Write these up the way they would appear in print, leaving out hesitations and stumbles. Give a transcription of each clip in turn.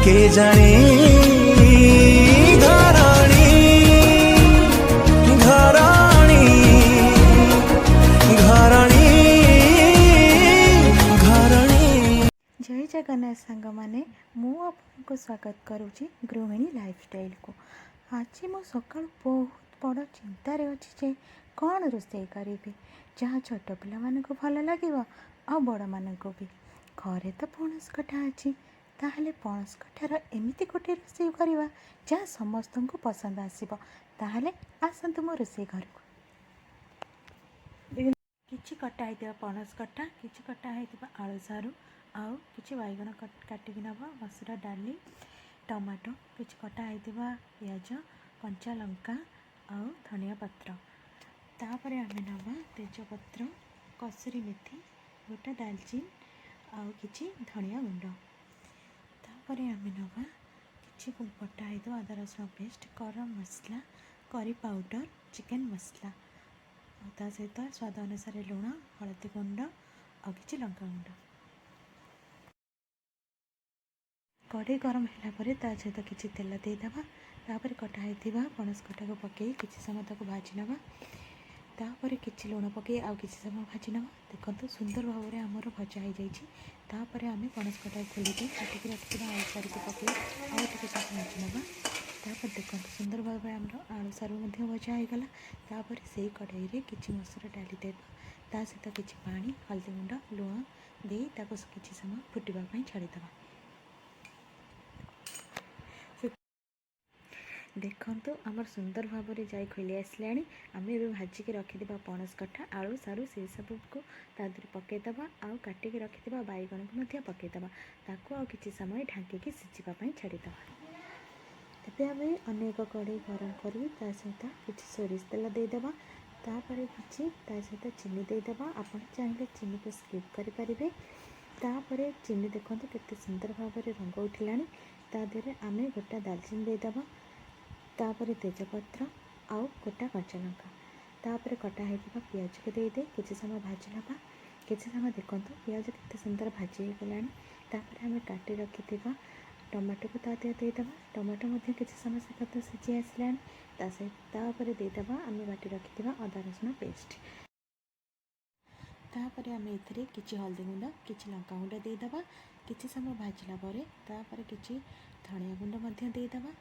କେଜାଣି। ଧରଣୀ, ଧରଣୀ, ଧରଣୀ, ଧରଣୀ। ଜୟ ଜଗନ୍ନାଥ ସାଙ୍ଗମାନେ, ମୁଁ ଆପଣଙ୍କୁ ସ୍ୱାଗତ କରୁଛି ଗୃହିଣୀ ଲାଇଫଷ୍ଟାଇଲକୁ। ଆଜି ମୁଁ ସକାଳୁ ବହୁତ ବଡ଼ ଚିନ୍ତାରେ ଅଛି ଯେ କ'ଣ ରୋଷେଇ କରିବି, ଯାହା ଛୋଟ ପିଲାମାନଙ୍କୁ ଭଲ ଲାଗିବ ଆଉ ବଡ଼ମାନଙ୍କୁ ବି। ଘରେ ତ ପଣସ କଠା ଅଛି, ତାହେଲେ ପଣସ କଠାର ଏମିତି ଗୋଟିଏ ରୋଷେଇ କରିବା ଯାହା ସମସ୍ତଙ୍କୁ ପସନ୍ଦ ଆସିବ। ତାହେଲେ ଆସନ୍ତୁ ମୋ ରୋଷେଇ ଘରକୁ। କିଛି କଟା ହେଇଥିବା ପଣସ କଠା, କିଛି କଟା ହେଇଥିବା ଆଳୁ, ସାରୁ ଆଉ କିଛି ବାଇଗଣ କାଟିକି ନେବା, ମସୁର ଡାଲି, ଟମାଟୋ, କିଛି କଟା ହେଇଥିବା ପିଆଜ, କଞ୍ଚା ଲଙ୍କା ଆଉ ଧନିଆ ପତ୍ର। ତାପରେ ଆମେ ନେବା ତେଜପତ୍ର, କସୁରୀ ମେଥି, ଗୋଟା ଡାଲଚିନି ଆଉ କିଛି ଧନିଆ ଗୁଣ୍ଡ। ତାପରେ ଆମେ ନେବା କିଛି ବଟା ହେଇଥିବା ଅଦା ରସୁଣ ପେଷ୍ଟ, ଗରମ ମସଲା, କରି ପାଉଡ଼ର, ଚିକେନ୍ ମସଲା ଆଉ ତା ସହିତ ସ୍ୱାଦ ଅନୁସାରେ ଲୁଣ, ହଳଦୀ ଗୁଣ୍ଡ ଆଉ କିଛି ଲଙ୍କା ଗୁଣ୍ଡ। କଢ଼େଇ ଗରମ ହେଲା ପରେ ତା ସହିତ କିଛି ତେଲ ଦେଇଦେବା। ତାପରେ କଟା ହେଇଥିବା ପଣସ କଠାକୁ ପକାଇ କିଛି ସମୟ ତାକୁ ଭାଜି ନେବା। ତାପରେ କିଛି ଲୁଣ ପକାଇ ଆଉ କିଛି ସମୟ ଭାଜି ନେବା। ଦେଖନ୍ତୁ, ସୁନ୍ଦର ଭାବରେ ଆମର ଭଜା ହେଇଯାଇଛି। ତାପରେ ଆମେ ପଣସ କଠାକୁ ଖୋଲିକି କାଟିକି ରଖିଥିବା ଆଳୁ ସାରୁକୁ ପକାଇ ଆଉ ଟିକେ ତାକୁ ଭାଜି ନେବା। ତାପରେ ଦେଖନ୍ତୁ, ସୁନ୍ଦର ଭାବରେ ଆମର ଆଳୁ ସାରୁ ମଧ୍ୟ ଭଜା ହେଇଗଲା। ତାପରେ ସେଇ କଢ଼େଇରେ କିଛି ମସୁର ଡାଲି ଦେବା। ତା ସହିତ କିଛି ପାଣି, ହଳଦୀ ଗୁଣ୍ଡ, ଲୁଣ ଦେଇ ତାକୁ କିଛି ସମୟ ଫୁଟିବା ପାଇଁ ଛାଡ଼ିଦେବା। ଦେଖନ୍ତୁ, ଆମର ସୁନ୍ଦର ଭାବରେ ଯାଇ ଖୋଲି ଆସିଲାଣି। ଆମେ ଏବେ ଭାଜିକି ରଖିଥିବା ପଣସ କଠା, ଆଳୁ, ସାରୁ ସେସବୁକୁ ତା ଦେହରେ ପକାଇଦେବା ଆଉ କାଟିକି ରଖିଥିବା ବାଇଗଣକୁ ମଧ୍ୟ ପକାଇଦେବା। ତାକୁ ଆଉ କିଛି ସମୟ ଢାଙ୍କିକି ସିଝିବା ପାଇଁ ଛାଡ଼ିଦେବା। ଏବେ ଆମେ ଅନ୍ୟ ଏକ କଢ଼େଇ ଗରମ କରି ତା ସହିତ କିଛି ସୋରିଷ ତେଲ ଦେଇଦେବା। ତାପରେ କିଛି ତା ସହିତ ଚିନି ଦେଇଦେବା। ଆପଣ ଚାହିଁଲେ ଚିନିକୁ ସ୍କିପ୍ କରିପାରିବେ। ତାପରେ ଚିନି ଦେଖନ୍ତୁ, କେତେ ସୁନ୍ଦର ଭାବରେ ରଙ୍ଗ ଉଠିଲାଣି। ତା ଦେହରେ ଆମେ ଗୋଟା ଡାଲଚିନି ଦେଇଦେବା, ତାପରେ ତେଜପତ୍ର ଆଉ ଗୋଟା କଞ୍ଚା ଲଙ୍କା। ତାପରେ କଟା ହେଇଥିବା ପିଆଜକୁ ଦେଇଦେଇ କିଛି ସମୟ ଭାଜି ନେବା। କିଛି ସମୟ ଦେଖନ୍ତୁ, ପିଆଜ କେତେ ସୁନ୍ଦର ଭାଜି ହେଇଗଲାଣି। ତାପରେ ଆମେ କାଟି ରଖିଥିବା ଟମାଟୋକୁ ତା ଦେହରେ ଦେଇଦେବା। ଟମାଟୋ ମଧ୍ୟ କିଛି ସମୟ ସେ କଥା ସିଝି ଆସିଲାଣି। ତା ସହିତ ତାପରେ ଦେଇଦେବା ଆମେ ବାଟି ରଖିଥିବା ଅଦା ରସୁଣ ପେଷ୍ଟ। ତାପରେ ଆମେ ଏଥିରେ କିଛି ହଳଦୀ ଗୁଣ୍ଡ, କିଛି ଲଙ୍କା ଗୁଣ୍ଡ ଦେଇଦେବା। କିଛି ସମୟ ଭାଜିଲା ପରେ ତାପରେ କିଛି ଧନିଆ ଗୁଣ୍ଡ ମଧ୍ୟ ଦେଇଦେବା।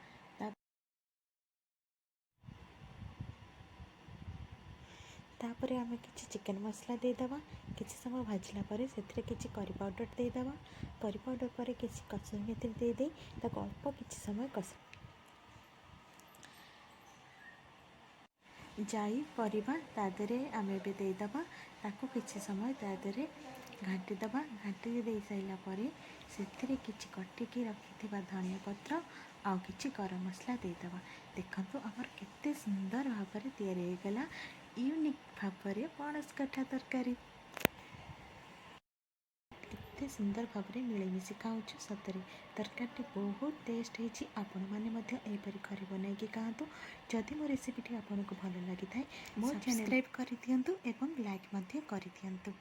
ତାପରେ ଆମେ କିଛି ଚିକେନ୍ ମସଲା ଦେଇଦେବା। କିଛି ସମୟ ଭାଜିଲା ପରେ ସେଥିରେ କିଛି କରି ପାଉଡ଼ର ଦେଇଦେବା। କରି ପାଉଡ଼ର ପରେ କିଛି କସୁରୀ ମେଥି ଦେଇଦେଇ ତାକୁ ଅଳ୍ପ କିଛି ସମୟ କଷି ଜାଇ ପରିବା ତା ଦେହରେ ଆମେ ଏବେ ଦେଇଦେବା। ତାକୁ କିଛି ସମୟ ତା ଦେହରେ ଘାଣ୍ଟି ଦେବା। ଘାଣ୍ଟି ଦେଇ ସାରିଲା ପରେ ସେଥିରେ କିଛି କାଟିକି ରଖିଥିବା ଧନିଆ ପତ୍ର ଆଉ କିଛି ଗରମ ମସଲା ଦେଇଦେବା। ଦେଖନ୍ତୁ, ଆମର କେତେ ସୁନ୍ଦର ଭାବରେ ତିଆରି ହେଇଗଲା ୟୁନିକ୍ ଭାବରେ ପଣସ କଠା ତରକାରୀ। କେତେ ସୁନ୍ଦର ଭାବରେ ମିଳିମିଶି ଖାଉଛୁ। ସତରେ ତରକାରୀଟି ବହୁତ ଟେଷ୍ଟ ହେଇଛି। ଆପଣମାନେ ମଧ୍ୟ ଏହିପରି ଘରେ ବନାଇକି ଖାଆନ୍ତୁ। ଯଦି ମୋ ରେସିପିଟି ଆପଣଙ୍କୁ ଭଲ ଲାଗିଥାଏ, ମୋ ସବସ୍କ୍ରାଇବ୍ କରିଦିଅନ୍ତୁ ଏବଂ ଲାଇକ୍ ମଧ୍ୟ କରିଦିଅନ୍ତୁ।